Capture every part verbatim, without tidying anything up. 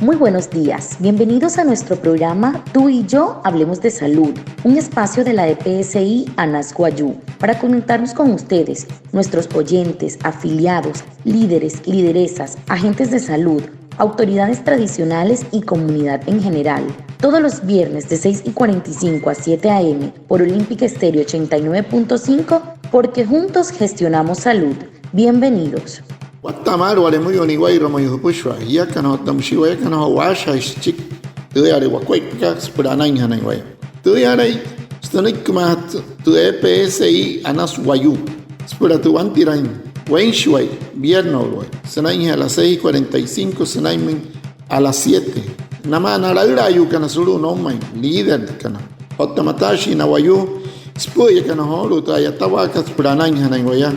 Muy buenos días, bienvenidos a nuestro programa Tú y yo hablemos de salud, un espacio de la E P S I Anas Wayuu, para conectarnos con ustedes, nuestros oyentes, afiliados, líderes, lideresas, agentes de salud, autoridades tradicionales y comunidad en general, todos los viernes de seis y cuarenta y cinco a siete a m por Olímpica Estéreo ochenta y nueve punto cinco, porque juntos gestionamos salud. Bienvenidos. Watta'a maalü wale müyuu niwa'irua mayuu jüpüshua jiakana otta müshii wayakana joo waashajaashi süchiki tüüyale wakuaippakat süpüla anainjanain waya. Tüüyalai sünüikimaajatü tü E P S I Anas Wayuu süpüla tü wantiraain weinshiwai, viernes o'uwai, sünainjee a las seis y cuarenta y cinco sünainmüin a las siete. Namaa na laülaayuukana sulu'u noumain, líderkana otta mataashii na wayuu süpü'üyakana joolu'u tü a'yatawaakat süpüla anainjanain waya.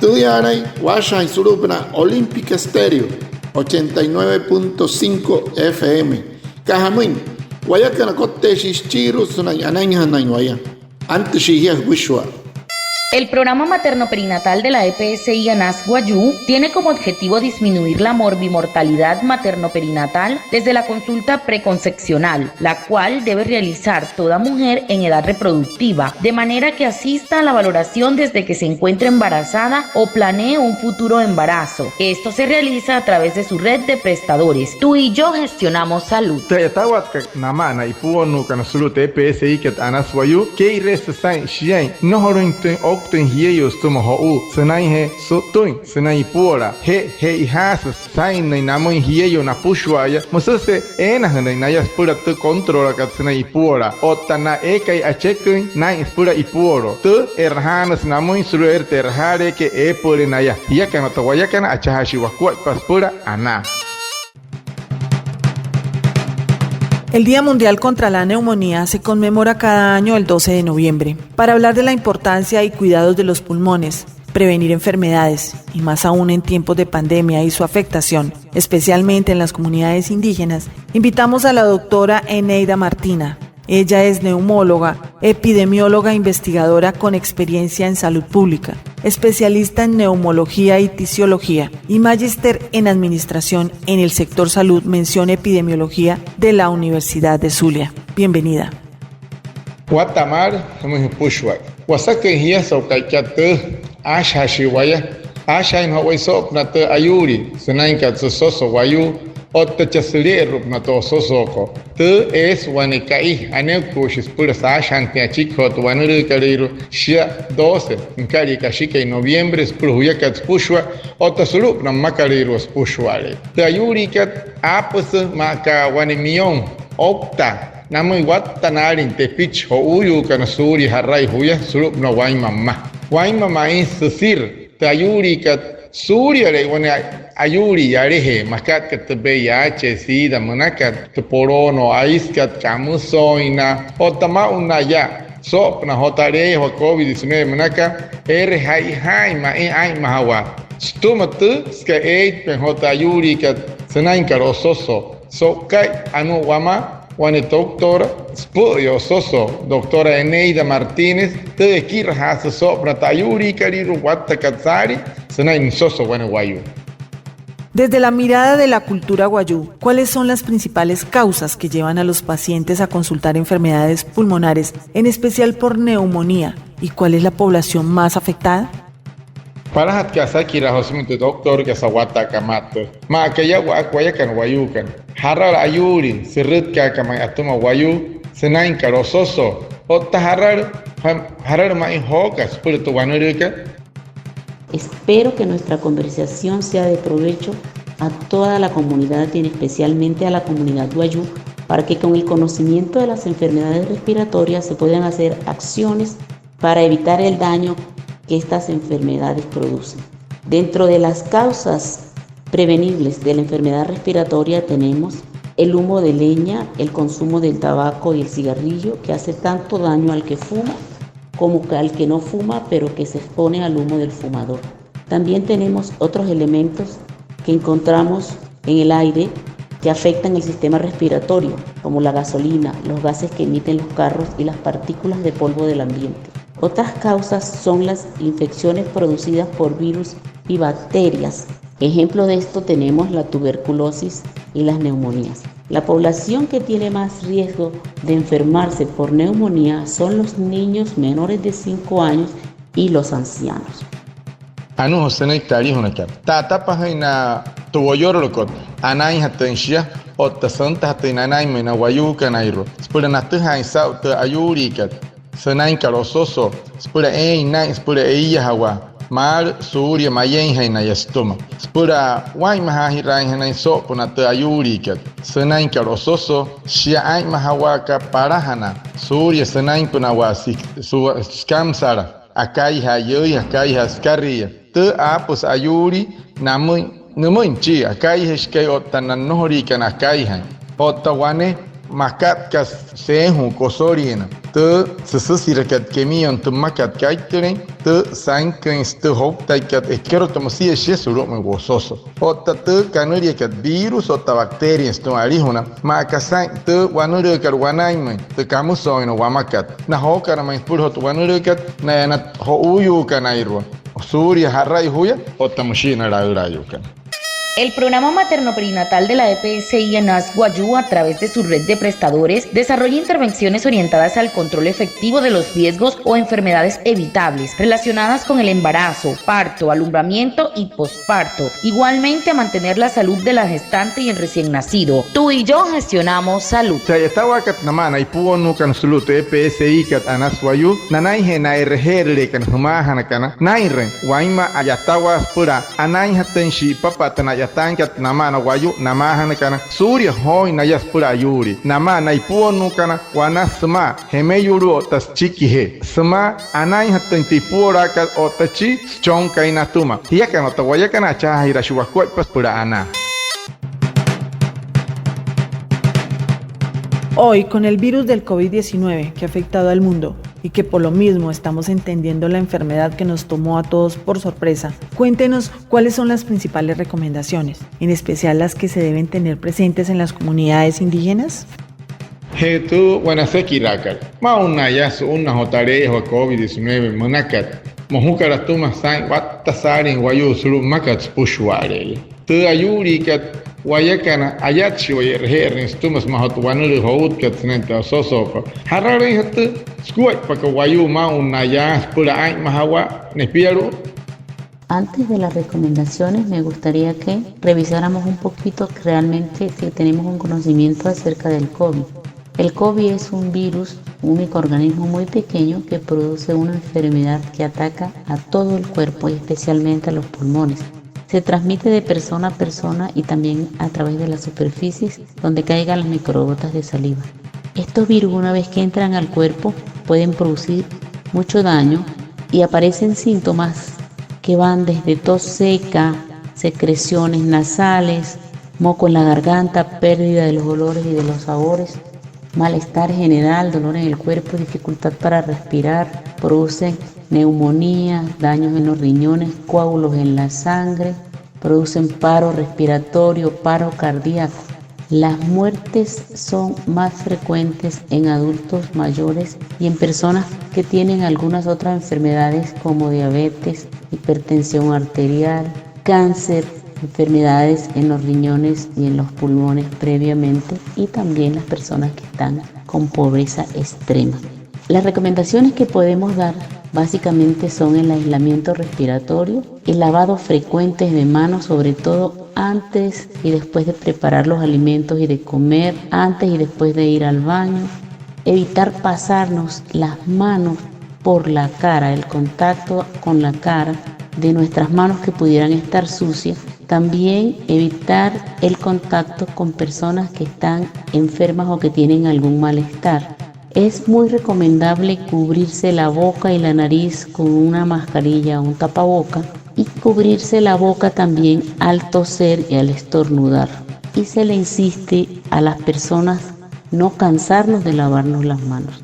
Tüüyalai waashajaain sulu'upünaa Olímpica Estéreo ochenta y nueve punto cinco F M. Aka jamüin, wayakana kotteeshii süchiiru'u sünain anainjanain waya. Antüshii jia jüpüshua. El programa materno-perinatal de la E P S I Anas Wayuu tiene como objetivo disminuir la morbimortalidad materno-perinatal desde la consulta preconcepcional, la cual debe realizar toda mujer en edad reproductiva, de manera que asista a la valoración desde que se encuentre embarazada o planee un futuro embarazo. Esto se realiza a través de su red de prestadores. Tú y yo gestionamos salud. Tü a'yatawaakat namaa na ipuonnuukana sulu'u tü E P S I kat Anas Wayuu, kee'ireesü saa'in shiain nnojolüinjatüin ouktüin jieyuu sütüma jo'uu sünainjee su'ttüin sünain ipuolaa. Je, je'ijaasü sainnüin namüin jieyuu napüshua'aya, müsüse eenajünüin naya süpüla tü kontroolakat sünain ipuolaa otta na eekai acheküin naa'in süpüla ipuoloo. Tü e'rajaanüsü namüin sulu'u eere tü e'rajaaleekat eepü'üle naya. Jiakana otta wayakana, achajaashii wakuaippa süpüla anaa. El Día Mundial contra la Neumonía se conmemora cada año el doce de noviembre para hablar de la importancia y cuidados de los pulmones, prevenir enfermedades, y más aún en tiempos de pandemia y su afectación, especialmente en las comunidades indígenas. Invitamos a la doctora Eneida Martina. Ella es neumóloga, epidemióloga, investigadora con experiencia en salud pública, especialista en neumología y tisiología y magíster en administración en el sector salud, mención epidemiología, de la Universidad de Zulia. Bienvenida. Watta'a maalü jümüin jüpüshua. Wasaküin jia so'u ka'ikat tüü aashajaashii waya. Aashajaain joo waya soo'opünaa tü ayuulii sünainkat süsoso wayuu otta chaa süle'eru'upünaa tü ososookot. Tü eesü wane ka'i aneekuushi süpüla saashajantüin achiki joo tü wanülüükalüirua, shia doce nüka'lia kashikai noviembre, süpüla juyakat süpüshua otta sulu'upünaa mmakalüirua süpüshua'ale'e. Tü ayuuliikat aapüsü maa aka wane millón ouktaa namüin watta naalin tepichi jo'uuyuukana suulia ja'rai juya sulu'upünaa wainma mma. Wainma ma'i süsirü. Tü ayuuliikat suuliale'e wane ayuulii yalajee, makat aka tü V I H, sida münakat, tü poloono aisükat, kamüsooin naa otta maa'u naa yaa soo'opünaa joo tü aleeyajawaa covid diecinueve münaka, eere ja'ijaain ma'i aa'inmajawaa sütüma tü, süka eeitpain joo tü ayuuliikat sünainkat ososo. So'uka'i anuu wamaa wane doctora süpü'üya ososo, doctora Eneida Martínez, tü ekirajaasü soo'opünaa tü ayuuliikalüirua wattakat saalii sünain nüsoso wane wayuu. Desde la mirada de la cultura wayuu, ¿cuáles son las principales causas que llevan a los pacientes a consultar enfermedades pulmonares, en especial por neumonía, y cuál es la población más afectada? Palajatkat asakiraa joo sümüin tü doctorkat sa'wataakat maa tüü. Maa aka yaa wayakana wayuukana, jaralü ayuulii sürütkaaka ma'i atüma wayuu sünainkat ososo otta jaralü, jaralü ma'i jookat süpüla tü wanülüükat. Espero que nuestra conversación sea de provecho a toda la comunidad y en especialmente a la comunidad wayuu, para que con el conocimiento de las enfermedades respiratorias se puedan hacer acciones para evitar el daño que estas enfermedades producen. Dentro de las causas prevenibles de la enfermedad respiratoria tenemos el humo de leña, el consumo del tabaco y el cigarrillo, que hace tanto daño al que fuma como al que no fuma, pero que se expone al humo del fumador. También tenemos otros elementos que encontramos en el aire que afectan el sistema respiratorio, como la gasolina, los gases que emiten los carros y las partículas de polvo del ambiente. Otras causas son las infecciones producidas por virus y bacterias. Ejemplo de esto tenemos la tuberculosis, y las neumonías. La población que tiene más riesgo de enfermarse por neumonía son los niños menores de cinco años y los ancianos. Anuu joo sünüiki tü alijunakat. Ta'atapajüin na tü woyorolokot anainjatüin shia otta süntajatüin nanainmüin na wayuukanairua süpüla natüjaain saa'u tü ayuuliikat sünainkat ososoo süpüla eein naa'in süpüla eiyajawaa maalü suulia mayeinjain naya sütüma, süpüla waa'inmajaajiraainjanain soo'opünaa tü ayuuliikat sünainkat ososoo. Shia aa'inmajawaakat palajanaa suulia sünainpünawaa sü- sü- sükamüsala, akaijaa yüüya, akaijaa sükariia. Tü aapüsü ayuulii namüin, nümüin chi akaijashikai otta na nnojoliikana akaijain. Otta wane makatkat seejuu kosoliina, tü süsüsirakat kemiyon tü mmakat kaittülein, tü sainküin sütü jouktaikat ekeroto müsia shia sulu'umüin wososo. Otta tü kanüliakat virus otta bacteria sütüma alijuna, maa aka saa'in tü wanülüükat wanainmüin tü kamüsooina wamakat. Na jookana ma'i süpüla joo tü wanülüükat naya na jo'uuyuukanairua suulia ja'rai juya otta müshii na laülaayuukana. El programa materno-perinatal de la E P S I Anas Wayuu, a través de su red de prestadores, desarrolla intervenciones orientadas al control efectivo de los riesgos o enfermedades evitables relacionadas con el embarazo, parto, alumbramiento y posparto. Igualmente, a mantener la salud de la gestante y el recién nacido. Tú y yo gestionamos salud. Tü a'yatawaakat namaa na ipuonnuukana sulu'u tü E P S I kat Anas Wayuu, nanainjee na e'reje'erüleekana jümaajanakana naa'inrüin wainma a'yatawaa süpüla anainjatüin shi'ipapa'a tü na'yataainkat namaa na wayuu namaajanakana suulia jooin naya süpüla ayuulii. Namaa na ipuonnuukana wanaa sümaa jemeyulu'u otta süchikijee sümaa anainjatüin tü ipuolaakat otta chi süchonkai natüma. Jiakana otta wayakana, achajaajiraashii wakuaippa süpüla anaa. Hoy, con el virus del covid diecinueve que ha afectado al mundo y que por lo mismo estamos entendiendo la enfermedad que nos tomó a todos por sorpresa, cuéntenos cuáles son las principales recomendaciones, en especial las que se deben tener presentes en las comunidades indígenas. Je tü wane asekiraakat, maa'unnaa yaa su'unnaa joo tü aleeyajawaa covid diecinueve münakat, mojukat atüma saa'in watta saalin wayuu sulu'u mmakat süpüshua'ale'eya. Tü ayuuliikat wayakana, ayatshi waya e'reje'erüin sütüma sümaa joo tü wanülüü joutkat sünain tü ososookat. ¿Jaralüinjatü sukuaippaka wayuu maa'unnaa yaa süpüla aa'inmajawaa nepialu'u? Antes de las recomendaciones, me gustaría que revisáramos un poquito realmente si tenemos un conocimiento acerca del covid. El covid es un virus, un microorganismo muy pequeño que produce una enfermedad que ataca a todo el cuerpo y especialmente a los pulmones. Se transmite de persona a persona y también a través de las superficies donde caigan las microgotas de saliva. Estos virus, una vez que entran al cuerpo, pueden producir mucho daño y aparecen síntomas que van desde tos seca, secreciones nasales, moco en la garganta, pérdida de los olores y de los sabores, malestar general, dolor en el cuerpo, dificultad para respirar, producen neumonía, daños en los riñones, coágulos en la sangre, producen paro respiratorio, paro cardíaco. Las muertes son más frecuentes en adultos mayores y en personas que tienen algunas otras enfermedades como diabetes, hipertensión arterial, cáncer, enfermedades en los riñones y en los pulmones previamente, y también las personas que están con pobreza extrema. Las recomendaciones que podemos dar básicamente son el aislamiento respiratorio, el lavado frecuente de manos, sobre todo antes y después de preparar los alimentos y de comer, antes y después de ir al baño, evitar pasarnos las manos por la cara, el contacto con la cara de nuestras manos que pudieran estar sucias. También evitar el contacto con personas que están enfermas o que tienen algún malestar. Es muy recomendable cubrirse la boca y la nariz con una mascarilla o un tapaboca y cubrirse la boca también al toser y al estornudar. Y se le insiste a las personas no cansarnos de lavarnos las manos.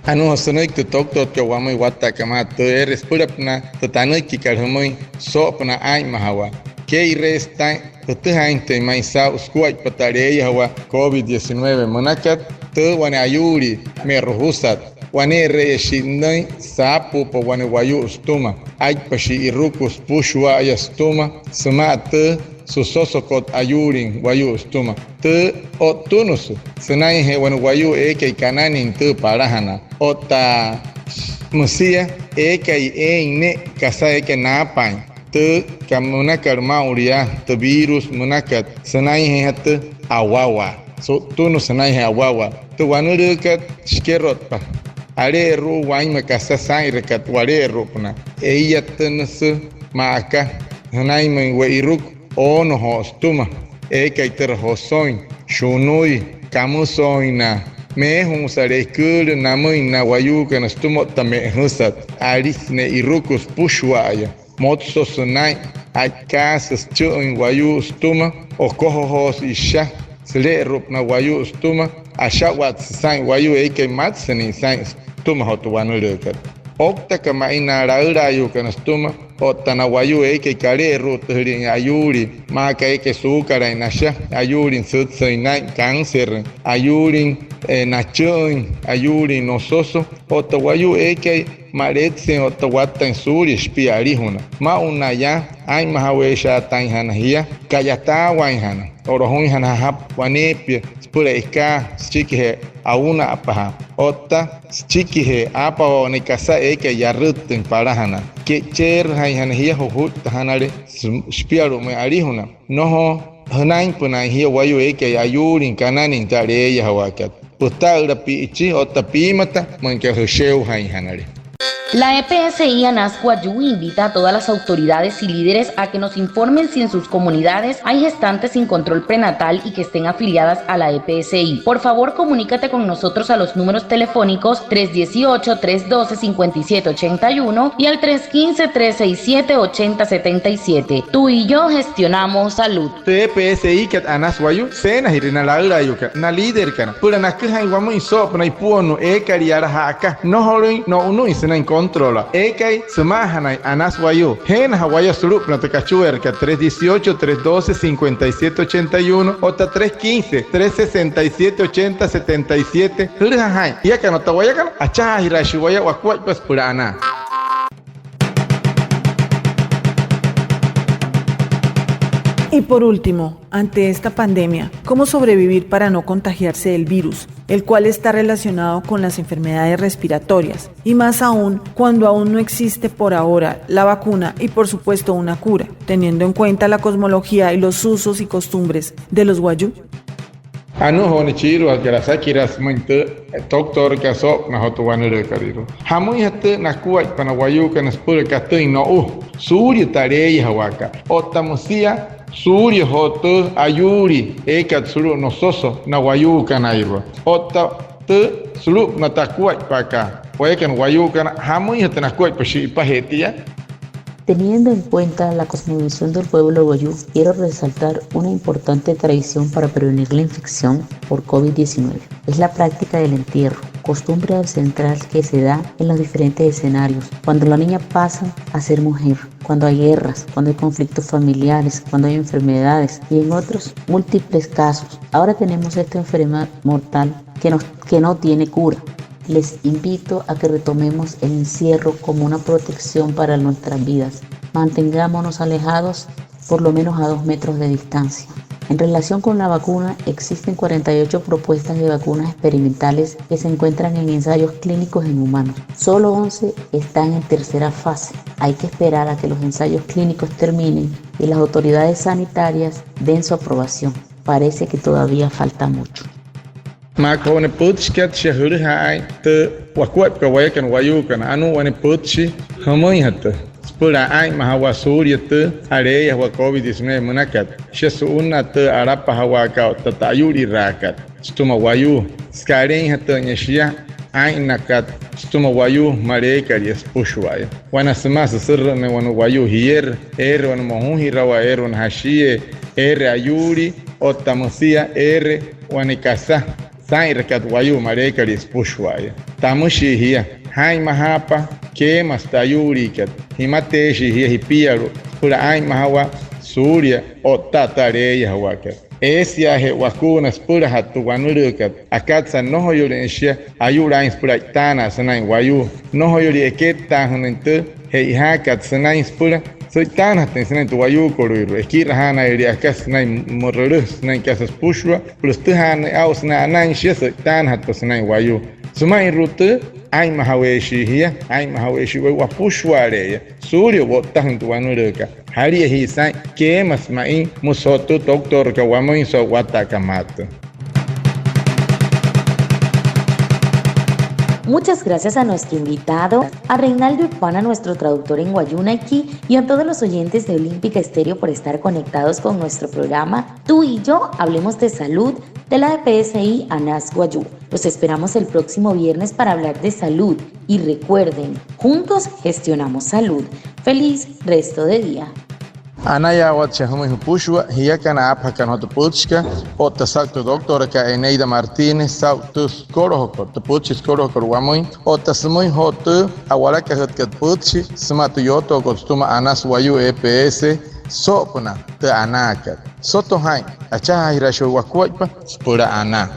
Anuu joo sünüiki tü toktotkat wamüin watta'aka maa tü eere süpülapünaa tü tanüikikat jümüin soo'opünaa aa'inmajawaa. Kee'ireesü taa'in jütüjaainjatüin ma'i saa'u sukuaippa tü aleeyajawaa covid diecinueve münakat, tü wane ayuulii me'rujusat. Wane'ere'eya shi'nnüin saapuupa wane wayuu sütüma, aippa shi'iruku süpüshua'aya sütüma sümaa tü süsoso kot ayuulin wayuu sütüma. Tü o'ttünüsü sünainjee wane wayuu eekai kananin tü palajanaa. Otta müsia eekai eein ne'e kasa eekai naapaain tü ka münakat maa'ulu yaa, tü virus münakat, sünainjeejatü awawaa. Su'ttünüsü sünainjee awawaa. Tü wanülüükat shikerotpa ale'eru'u wainma kasa saa'inrakat wale'eru'upünaa. Ee'iyatünüsü maa aka jünainmüin we'iruku oonojoo sütüma eekai türa josoin, shunui, kamüsooin na meejuusala eküülü namüin na wayuukana sütüma otta me'ejüsat. Alisi ne'iruku süpüshua'aya. Motsosü naa'in, a'ikaasü süchü'üin wayuu sütüma, okojojoosü isha süle'eru'upünaa wayuu sütüma, asha'watsü saa'in wayuu eekai matsünüin saa'in sütüma joo tü wanülüükat. Ouktaka ma'i na laülaayuukana sütüma otta na wayuu eekai kale'eru'utüjülin ayuulii, maa aka eekai suukalain nasha, ayuulin sütsüin naa'in, kanserüin, ayuulin, eh, nachü'üin, ayuulin nososo, otta wayuu eekai ma'letsüin otta wattain suulia shipia alijuna. Maa'unnaa yaa, aa'inmajaweeshaatainjana jia, ka'yataawainjana, o'lojüinjana jajapü waneepia süpüla ekaa süchikijee auna'apajaa otta süchikijee aapawaa wane kasa eekai yarüttüin palajanaa. Ke'icheerüjainjana jia jujuittajanale sü-, shipialu'umüin alijuna. Nnojo jünainpünaain jia wayuu eekai ayuulin kananin tü aleeyajawaakat. Püta'üla pi'ichi otta piimata müinka jüsheujainjanale. La E P S I Anas Wayuu invita a todas las autoridades y líderes a que nos informen si en sus comunidades hay gestantes sin control prenatal y que estén afiliadas a la E P S I. Por favor, comunícate con nosotros a los números telefónicos tres dieciocho, tres doce, cincuenta y siete ochenta y uno y al tres quince, tres seis siete, ochenta setenta y siete. Tú y yo gestionamos salud. Tü E P S I kat Anas Wayuu, seenajirü na laülaayuukana, na líderkana, süpüla naküjain wamüin soo'opünaa ipuonnu'u eekalii yala ja'aka, nnojolüin no'unüin sünain controlaa. Eekai süma'ajanain Anas Wayuu, jeenaja waya sulu'upünaa tü kachueerakat tres dieciocho, tres doce, cincuenta y siete ochenta y uno otta tres quince, tres sesenta y siete, ochenta setenta y siete. Jülüja jaa'in, jiakana otta wayakana, achajaajiraashii waya wakuaippa süpüla anaa. Y por último, ante esta pandemia, ¿cómo sobrevivir para no contagiarse del virus, el cual está relacionado con las enfermedades respiratorias? Y más aún cuando aún no existe por ahora la vacuna y, por supuesto, una cura, teniendo en cuenta la cosmología y los usos y costumbres de los wayuu. Anuu joo wane chiiruakat asakiraa sümüin tü doctorkat soo'opünaa joo tü wanülüükalüirua. Jamüinjatü nakuaippa na wayuukana süpüla katüin no'u suulia tü aleeyajawaakat otta müsia suulia joo tü ayuulii eekat sulu'u nososo na wayuukanairua otta tü sulu'upünaa takuaippakat wayakana wayuukana. Jamüinjatü nakuaippa shi'ipajee tia. Teniendo en cuenta la cosmovisión del pueblo wayuu, quiero resaltar una importante tradición para prevenir la infección por covid diecinueve. Es la práctica del entierro, costumbre ancestral que se da en los diferentes escenarios, cuando la niña pasa a ser mujer, cuando hay guerras, cuando hay conflictos familiares, cuando hay enfermedades y en otros múltiples casos. Ahora tenemos esta enfermedad mortal que nos, que no tiene cura. Les invito a que retomemos el encierro como una protección para nuestras vidas. Mantengámonos alejados por lo menos a dos metros de distancia. En relación con la vacuna, existen cuarenta y ocho propuestas de vacunas experimentales que se encuentran en ensayos clínicos en humanos. Solo once están en tercera fase. Hay que esperar a que los ensayos clínicos terminen y las autoridades sanitarias den su aprobación. Parece que todavía falta mucho. Maa aka joo wane pütchikat, shia jülüjaa aa'in tü wakuaippakat wayakana wayuukana. Anuu wane pütchi jümüinjatü süpüla aa'inmajawaa suulia tü aleeyajawaa covid diecinueve münakat. Shia su'unnaa tü alapajawaakat otta tü ayu'liraakat sütüma wayuu, süka aleinjatüinya shia aa'innakat sütüma wayuu maleekalia süpüshua'aya. Wanaa sümaa süsürü'ünnüin wane wayuu jierü, eere wane mojujirawaa, eere wane jashiee, eere ayuulii otta müsia eere wane kasa saa'inrakat wayuu maleekalia süpüshua'aya. Tamüshii jia, jaa'inmajaapa keemasü tü ayuuliikat, jimateeshii jia jipialu'u süpüla aa'inmajawaa suulia otta tü aleeyajawaakat. Eesiaajee wakuuna süpülajatü tü wanülüükat. Akatsa nnojoyülüin shia ayu'laain süpüla a'itaanaa sünain wayuu, nnojoyülüin ekettaajünüin tü che'ojaakat sünain süpüla Sü'itaanajatüin sünain tü wayuukolüirua, ekirajaanailia aka sünain mürülüjüsü sünain kasa süpüshua, süpüla sütüjaanüin aa'u sünain anain shia, sü'itaanajatpa sünain wayuu. Süma'inru'u tüü, aa'inmajaweeshii jia, aa'inmajaweeshii wayuu wapüshua'ale'eya suulia o'ttajüin tü wanülüükat. Jalia jia saa'in keemasü ma'i, müsü joo tü doctorkat wamüin so'u watta'akat maa tüü. Muchas gracias a nuestro invitado, a Reinaldo Epana, nuestro traductor en wayuunaiki, y a todos los oyentes de Olímpica Estéreo por estar conectados con nuestro programa Tú y yo hablemos de salud de la E P S I Anas Wayuu. Los esperamos el próximo viernes para hablar de salud. Y recuerden, juntos gestionamos salud. Feliz resto de día. Anayaawatshi jümüin jüpüshua jiakana aapajakana joo tü pütchikat otta saa'u tü doctorakat Eneida Martínez, saa'u tü psicólogokat, tü pütchi psicólogokat wamüin, otta sümüin joo tü a'walakajütkat pütchi sümaa tü yootookot sütüma Anas Wayuu E P S soo'opünaa tü anaakat. Soto jaa'in, achajaajiraashii wakuaippa süpüla anaa.